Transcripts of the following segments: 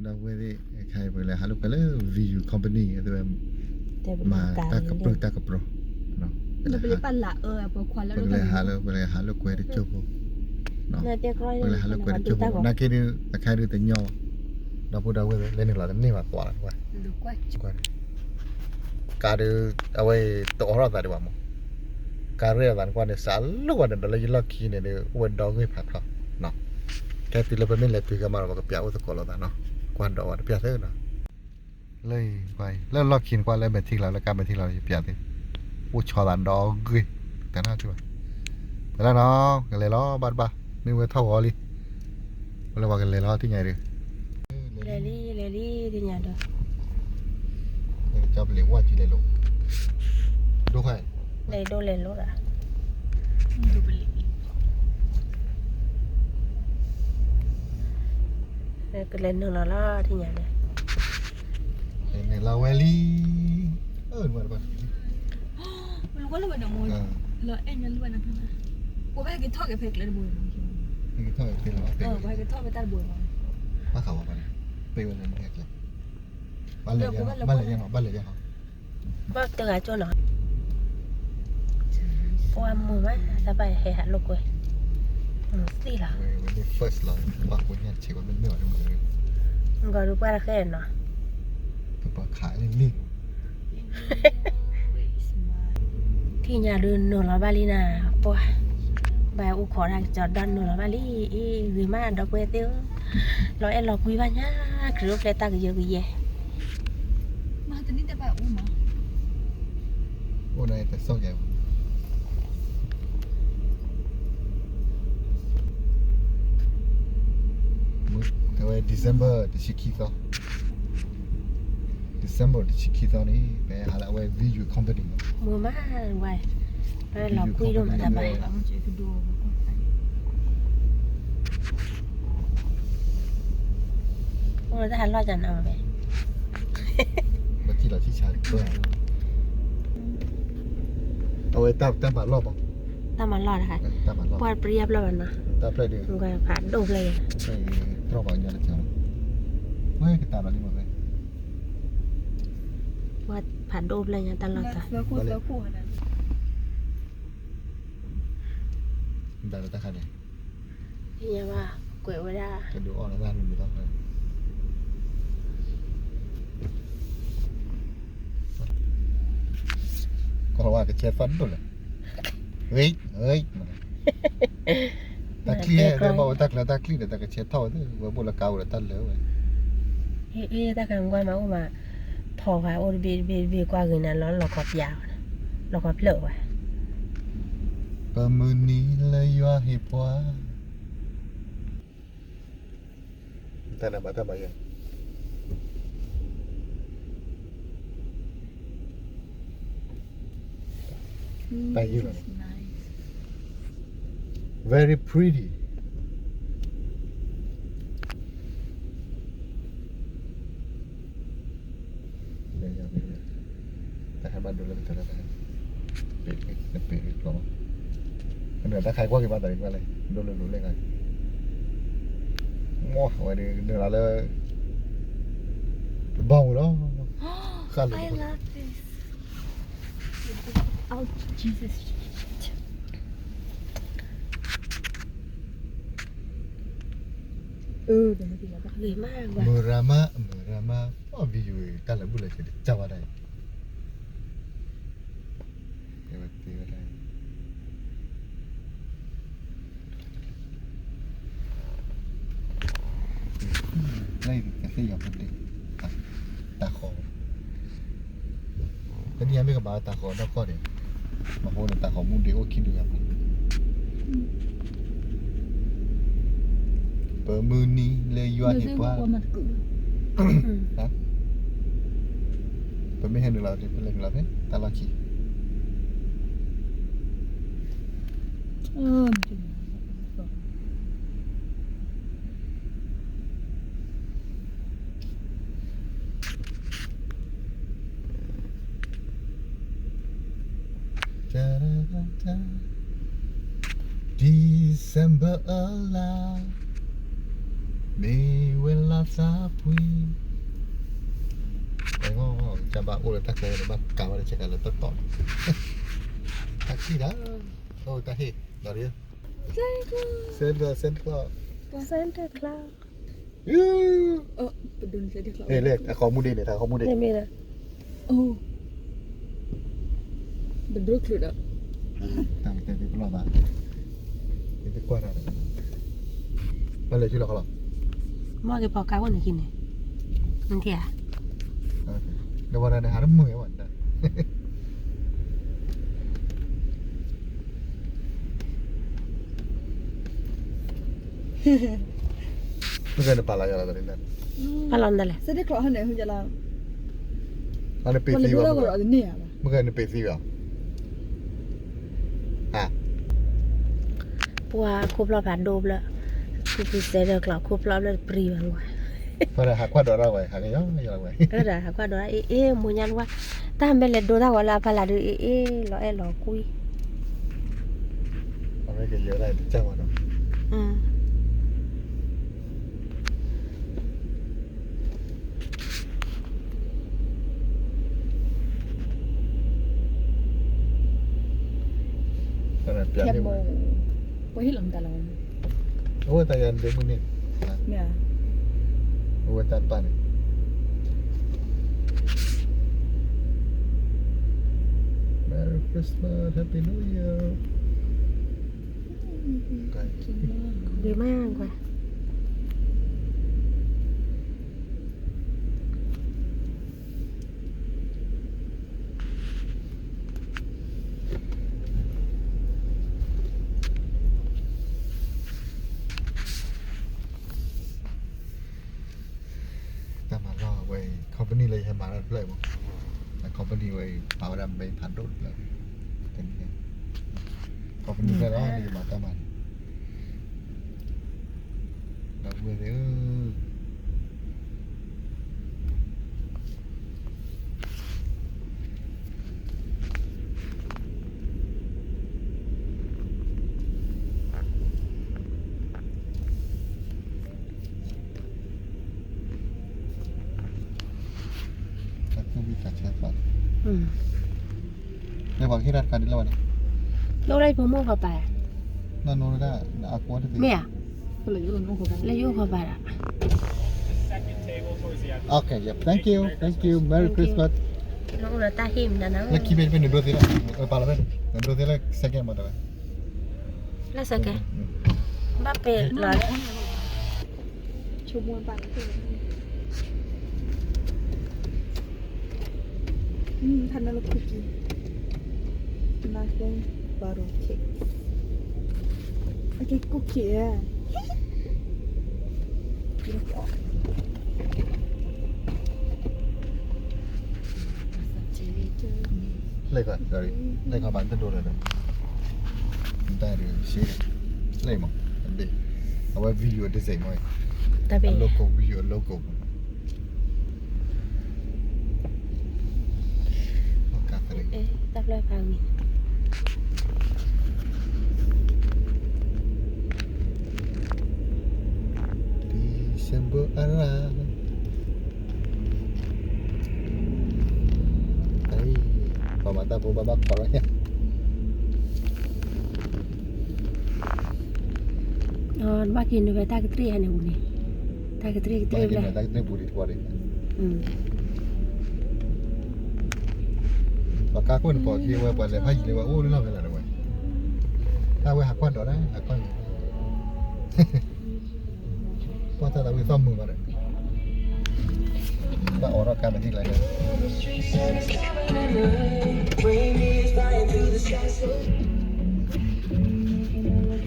ဒီပုၢ်ဝဲၢ်သ့ၣ် ခဲအံၤ ပကလဲၤဟးလိာ်ကွဲလၢ Viu Company အဝဲ မၤတၢ်ကပြုၢ်တၢ်ကပြီၤ, ပကလဲၤဟးလၢ ပကလဲၤဟးလိာ်ကွဲတကၠိဖိ, ပကလဲၤဟးလိာ်ကွဲတကၠိဖိ နာ်က့ဒုး အခါဒုးတညီဘၣ်, ဒီပုၢ်ဒီဝဲၢ်သ့ၣ် လဲၤနုာ်လီၤတန့ၢ်ဘၣ် ကွၢ်လီၤကွၢ်, ကါဒုး အဝဲတအိးထီၣ်သးဒံးဘၣ်မး, ကါရဲၣ်အသးန့ၣ်ကွၢ်န့ၣ် စးလိာ်ကွၢ်န့ၣ် ဒီးလၢယလီၢ်ခံန့ၣ်ဒုး အိၣ်ဝဲဒီဂ့ၢ်ဖးထီ, ကဲတုၤလၢပမ့ၢ်လဲၤတုၤကမးဒီး ပကပျးအိၣ်သကိးလိာ်သးနီၤ, ကွၢ်ဒီးဝဲတပျးသုနီၤ, လၢ လၢလီၢ်ခံန့ၣ်ကွၢ်လၢမဲာ်ထံလီၤ လၢကါမဲာ်ထံလီၤ ယပျးသု, အိၣ်ဆီသးဒီဂ့ၢ်, တနၢ်ထံဘၣ်, ပလၢနီၤ ကလဲၤလီၤဘၣ်တဘၣ်, မ့ၢ်ဝဲထီၣ်ဂီၤလံ, ပလၢပှၤကလဲၤလီၤ ထံၣ်ညါဒုး လဲၤလံ လဲၤလံ ထံၣ်ညါဒီး, ကၠီပလံၤဝါကံလဲၤလိာ်, ဒိၣ်ခွါ, လဲၤဒိၣ်လဲၤလိာ်ဒီး, ကလဲၤနုာ်လီၤလီၤ ထံၣ်ညါန့ၣ်, နုာ်လီၤဝဲလံ, အၢ နွဲၣ်တဘၣ် လီၤအဲၣ်ညါလၢဘၣ်နၤ, ပကဟဲက့ၤထီၣ်က့ၤဖဲကျဲတဘိ, ပကဟဲက့ၤထီၣ်ဖဲတၢ်တဘိ, ဘၣ်ဃးဝဲဘၣ်န့ၣ်, ပ့ၢ်ဝဲလၢနဟဲကျဲ, ဘၣ်လဲၤယဲဟီ, ဘၣ်လဲၤယဲဟီ, ဘၣ်တဂၤကၠိနီၤ, ပှၤမုာ်မး တၢ်ဘၣ်ဟဲဟးလိာ်ကွဲ, မုာ်သ့လီၤ, first လီၤ, ဘၣ်ကွဲညါတဆံးဝဲမ့ၢ်မ့ၢ်အီၤတမုာ်, ဂီၤဒုးပှၢ်တဃဲနီၤ, ပခးလံလံ ထံၣ်ညါဒုးနုာ်လီၤဘၣ်လံနၤ, ပှၤ ဘၣ်အိၣ်ခိးတၢ်ကစီဒီနုာ်လီၤဘၣ်လံ, အ့ ဂ့ၤမးဒီပုၢ်ဝဲၢ်သ့ၣ်ဧၢ, လီၤအဲၣ်လီၤကွံဘၣ်ညါ, ခရံာ်အိၣ်ဖျဲၣ်တၢ်ကယၢကယဲ, အိၣ်နတစီၢ်ယၤ, အဝဲ December တဆံခံသီ December တဆံခံသီန့ၣ် ပဟဲဟးလၢအဝဲ Viu Company မုာ်မးဝဲ, လီၤကွံဒိၣ်မးတၢ်ဘၣ်, အိၣ်လၢတၢ်ဟးလီၢ်ကနၤဝဲ, ဘၣ်ထံၣ်လီၤထံၣ်ဆါတကၢၢ်, အဝဲတၢ်မၤလီၢ်ဘၣ်, တၢ်မၤလီၢ်တခါ, ပှၤပျံၤအဖျၢၣ်ဘၣ်နီၤ, တၢ်ဖျၢၣ်ဒုး, ဖးဒိၣ်ဖျၢၣ်ယၤ, တြီၢ်ပှၤကညီတကၢၢ်, ဝဲကတၢၢ်လီၤလံမးဖဲ, ပှၤဖးဒိၣ်ဖျၢၣ်ညါတၢ်လီၢ်တၢ်, ဒ်တၢ်ခါန့ၣ်, ညါဘၣ်, ကွဲးဝဲဒၣ်, ကဒုးအီၣ်လၢတၢ်န့ၣ်မ့ၢ်လီၤ, ကီၢ်ဝဲကဆဲးသီၣ်ဒိၣ်လဲၣ်, တၢ်ချံ, တဲဘၣ်ဝဲတၢ်ကျၢၤတၢ်ချံဒီး တၢ်ကဆဲးထီၣ်ဝဲသ့ၣ် ဝဲဘိၣ်လၢကါဝဲဒီးတၢ်လၢာ်ဝဲ, အ့ တၢ်ခါမကွၢ်မးအိၣ်မး, ဖီၣ်ဃာ်အိၣ်တဘ့ၣ်တဘ့ၣ်တဘ့ၣ်ကွၢ်ဂ့ၤနၤလီၤ လီၤခီပျး, လီၤခီဖျၢၣ်ဝဲ, ပမုၢ်နံၤလၢယွၤဟ့ၣ်ပှၤ တၢ်နဘၣ်တၢ်ဘၣ်ယဲ, တၢ်ယုၢ်လီၤန့ၣ်, very pretty. တၢ်ခါဘၣ်ဒိလၢကတၢၢ်လၢတၢ်, ပ့ၤ, ပ့ၤကျီၢ်, တၢ်ခါကွၢ်က့ၤဘၣ်သးဒ်လဲၣ်, ဒိလၢလိၤလဲၣ်, မ့ၢ်ဝဲဒၣ်နုာ်လီၤလၢ တဘီမုၢ်လီၤ, ဃၣ်လၢ မုၢ်ရၤမး မုၢ်ရၤမး ပှၤ video တၢ်လၢာ်ဘူၣ်လၢာ်စဲးတကၢ်ဝဲဒၣ်အံၤ, တဲဝဲတဲဝဲဒၣ်, လၢကသ့ၣ်ယီၤပဒ့ၣ်, တၢ်ဃီၤ တနံၤအံၤမ့ၢ်ကဘၣ်တၢ်ဃီၤနီၢ်ကီၢ်န့ၣ်, မ့ၢ်ဃိန့ၣ် တၢ်ဃီၤမူဒ့အိၣ်ခံဒုညါပူၤ, ပမုၢ်နံၤလၢယွၤဟ့ၣ်ပှၤ, ပမ့ၢ်ဟဲနုာ်လီၤဖဲ ပလဲၤနုာ်လီၤဖဲ တၢ်လီၢ်ခံ December အလါ, မ့ၢ်ဝဲလၢသးပှ့ၤ, ကဘၣ်အိၣ်လၢတၢ်ကျဲဒီး ဘၣ်ကးဝဲလၢဆဲးကးလၢတတီၤန့ၣ်, တၢ်ခံဒၣ်, အိၣ်တၢ်ဟ့ၣ်, ဒီး Santa Claus, Santa Claus, Santa Claus, ဟ့ၣ်လၢအဃီမူဒ့န့ၣ်, တၢ်ဃီမူဒ့, တၢ်တဲသ့ပလီၢ်သး, ယတကွၢ်တၢ်, ဘၣ်လဲၤဆူလီၤခီလီၤ, မ့ၢ်က့ၤပီၤကါအိၣ်န့ၣ်က့ၤန့ၣ်, နထံၣ်ဧါ, ဒီးဝဲဒၣ်န့ၣ် ဟးတမုာ်ဝဲ, မ့ၢ်ကနပာ်လီၤယၤလီၤတၢ်န့ၣ်, ပာ်လီၤနတၢ်လဲၣ်, နပ့ၤသံဘၣ်, မ့ၢ်ကနပ့ၤသံဘၣ်, ပှၤခိၣ်ဖျီၣ်ဖးဒိၣ်ဘျၢ, ပစဲးဒၢးကျီၤ ခိၣ်ဖျီၣ်ဘျၢတပျံၤဘၣ်ဝဲ, ဟးကွၢ်ဒိးတၢ်ဝဲ, ဟးကွၢ်ဒိးတၢ်အ့ၣ်အ့ၣ် မိၢ်ညါနဝဲ, တၢ်မ့ၢ်လဲၤဒိတၢ်ဂီၤလၢအဖီလာ်ဒုး အ့ၣ်အ့ၣ် လီၤအဲၣ်လီၤကွံ အဝဲကယဲၢ်ဒၣ်တကၢ်မးနီၤ, ပှၤဟ့ၣ်လီၤမတၤလီၤ, အဝဲတၢ်ယၤဒ့မုၢ်န့ၣ်, အဝဲတၢ်တပၢ်န့ၣ်, Merry Christmas, Happy New Year, ဒ့မုၢ်ကွၢ် တၢ်မၤလီၢ်ဝဲအံၤ company လၢယဟဲမၤတၢ်တဖျၢၣ်အံၤမး, company ဝဲအံၤ ပာ်ဝဲဒၣ် bank ဖးဒိၣ်တဖျၢၣ်, company တဖျၢၣ်လီၤ လၢယမၤတၢ်မၤန့ၣ်, ဒီပုၢ်ဝဲၢ်သ့ၣ်ဧၢ တၢ်သူၣ်ဝံၣ်သးဆၢသး, လၢပှၤကဟ့ၣ်တၢ်တခါဒ်လဲၣ်ဝဲန့ၣ်, လၢအိၣ်လၢယဖိမုၣ်ခီပၤ, နနအိၣ်လၢတၢ်အကွီၢ်တသ့, မ့ၢ်ဧါ, လၢယအိၣ်ခီပၤဒီး, Okay, yeah, thank you, thank you, Merry Christmas. နအိၣ်ဒီးတၢ်ဟ့ၣ်မနုၤနၤ, လၢခံဖဲဖဲနဒိသ့လီၤ, ပာ်လီၤဖဲန့ၣ် နဒိသ့လၢ second မးတဝဲ, လၢ second, ဘၣ်ပဲာ်လီၤ Nothing but a cookie. Nothing but a cake. Okay, cookie, yeah. လၢခီ, sorry, လၢခီပၤတဒိလၢၤဒီး, တၢ်ဒုးရှဲ, လၢမး, အဝဲ video တစဲးမး, အ logo, video အ logo မး, တၢ်ဖျၢၣ်ဖးဝံၤ, December အရၢ ပှၤမၤတၢ်ဖိဘၣ်ဘၣ်ခိးလီၤ, ဘၣ်က့ၤနုာ်ဝဲတၢ်ကတြ့ၣ်ဟဲန့ၣ်ပူၤန့ၣ်, တၢ်ကတြ့ၣ်ကတြ့ၣ်ဘျဲၣ်, တၢ်ကတြ့ၣ်ပူၤဒံးတပှၤဒံး, ပှၤကါခိၣ်န့ၣ်ပိာ်က့ၤဝဲ ပှၤလဲၤဖးယံၤလၢဝဲအိၣ်လၢလီၢ်ဖဲလဲၣ်တဝဲ, တၢ်ဝဲဟးကွၢ်ဒီးဒၣ် ဟးကွၢ်န့ၣ် ကွၢ်တၢ်သးဝံၣ်သီၣ်မုာ်ဘၣ်ဒီး, ဘၣ်အိးထီၣ်ကါမ့ၢ်ထံၣ်ကျါန့ၣ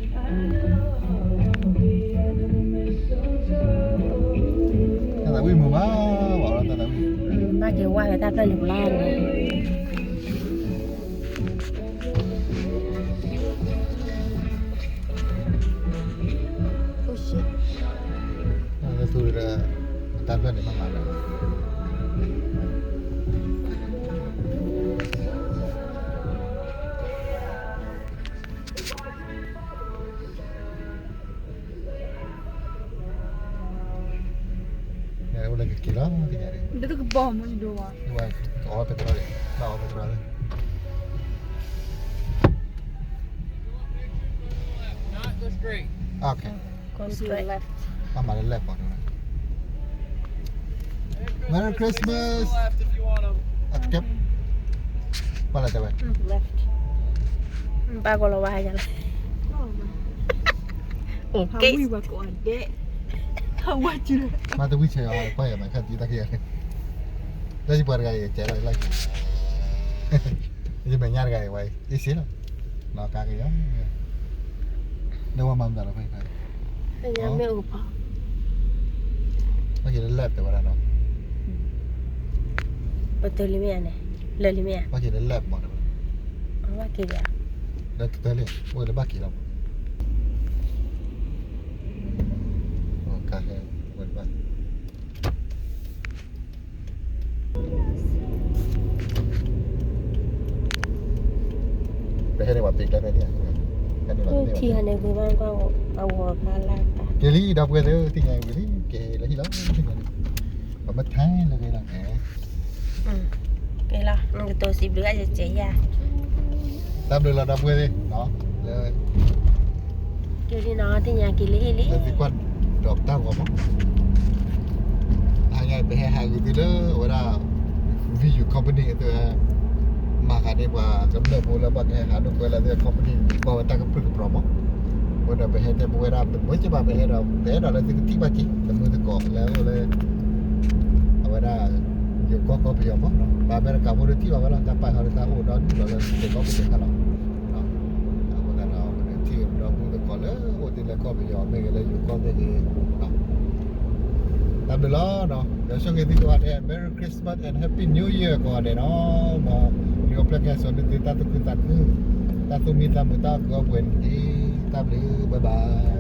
်, တၢ်သးဝံၣ်မုာ်မး, ဝဲအိးထီၣ်တၢ်သးဝံၣ်, ဘၣ်က့ၤဝါဝဲတၢ်ဖျၢၣ်န့ၣ်ပူၤလီၤ. တၢ်သူဒီး တၢ်ဖျၢၣ်န့ၣ်ဘၣ်မၤလၢာ် ကက့ၤလီၤ သ့ၣ်ညါန့ၣ် ဒီးတကဘီမ့ၢ်ဒိဝါ ဝဲကအီၣ်တကရၢန့ၣ် ဘၣ်အီၣ်တကရၢ Okay. Go straight. အမၤလၢ left ပီၤ Merry Christmas. အကဲ ဘၣ်လၢတဲဝဲ left ဘၣ်ကီးလီၤဝါဟါယါလီၤ Okay. မၤတဝံၣ်ဆဲး ကွၢ်ယၤမၤခါဒ်တၢ်ခံဂၤန့ၣ် လၢယပှၤတဂၤအံၤ ကဲလီၤလၢ ယမဲာ်ညါတဂၤအံၤ ဝဲအ့ၣ်စ့လီၤ နီၢ်ကါက့ၤယီၤ ဒီးဝဲမၤမတၤလီၤဖဲခါ မ့ၣ်အူပီၤ ဘၣ်က့ၤလၢ left တဲဝဲဒၣ်နီၤ ပတုၤလံမ့ၢ်ဧါန့ၣ် လၢာ်လံမ့ၢ်ဧါ ဘၣ်က့ၤလၢ left မးတဲဝဲ ဘၣ်က့ၤလံ လၢကတၢၢ်လံ အိၣ်လၢဘၣ်က့ၤလီၤ ကါဟဲ ဝဲတဘၣ် ပဟဲန့ၣ်ပှၤပ့ၤကျဲဖဲန့ၣ် ထံဟဲန့ၣ် ဝံၤဘၣ်ကွၢ်အဝီၤဖးလၢ် က့ၤလံ ဒီပုၢ်ဝဲၢ်သ့ၣ် သ့ၣ်ညါဝံၤလံ က့ၤလၢဟံၣ်လီၤ ပမ့ၢ်ထဲလၢက့ၤလီၤ က့ၤလီၤ နကတိၤစံးဘျုးအယကဲယၤ တၢ်ဘျုးလီၤဒီပုၢ်ဝဲၢ်သ့ၣ် လၢ က့ၤလံနီၤ သ့ၣ်ညါက့ၤလံဟံၣ်လံ လၢသုကွၢ်ဒီးတၢ်ဂီၤမး အါညါပဟဲဟးဂ့ၤသုလၢအဝဲဒၣ် Viu company အသု မၤဃာ်န့ၢ်ပှၤကမျၢၢ်ဖိလၢဘၣ်ကဟဲဟးဒိၣ်ကွဲလၢသု company ကွၢ်ဝဲတၢ်ကပြုၢ်ကပြီၤမး အဃိဒီးပဟဲတဲပဝဲဒၣ် ပမ့ၢ်ကဘၣ်ပဟဲဒီး ပအဲၣ်ဒိးလၢသုကထံၣ်ဘၣ်က့ၤ တမုာ်သကိးလၢအအိၣ်လၢ အဝဲဒၣ် ယိၤကီၢ်ကီၢ်ပယီၤမး ပှၤအမဲရကၤဖိဒီးထံၣ်ဘၣ်ဝဲလီၤ တၢ်ပာ်ဃာ်ဒီးတၢ်အိၣ်ဒီဒူၣ်လီၤလၢသုကီၢ်ပယီၤခါလီၤ အဃိသတးဒီး ပထံၣ်ဒီပုၢ်သကိးလၢအိၣ်တ့ၢ်လၢကီၢ်ပယီၤမ့ၢ်ဂ့ၤ လၢယိၤကီၢ်မ့ၢ်ဂ့ၤ တၢ်ဘျုးလီၤ ဒီးဆိၣ်ဂ့ၤသုကိးဂၤဒဲး Merry Christmas and Happy New Year ကိးဂၤဒဲးနီၤ မ်ယွၤပျဲကဲစိာ်န့ၢ်သုတၢ်သူၣ်ခုသးခု တၢ်သူၣ်မံသးမုာ်တၢ်အီၣ်ကုၢ်အီပှဲၤန့ၣ်တက့ၢ် တၢ်ဘျုး bye bye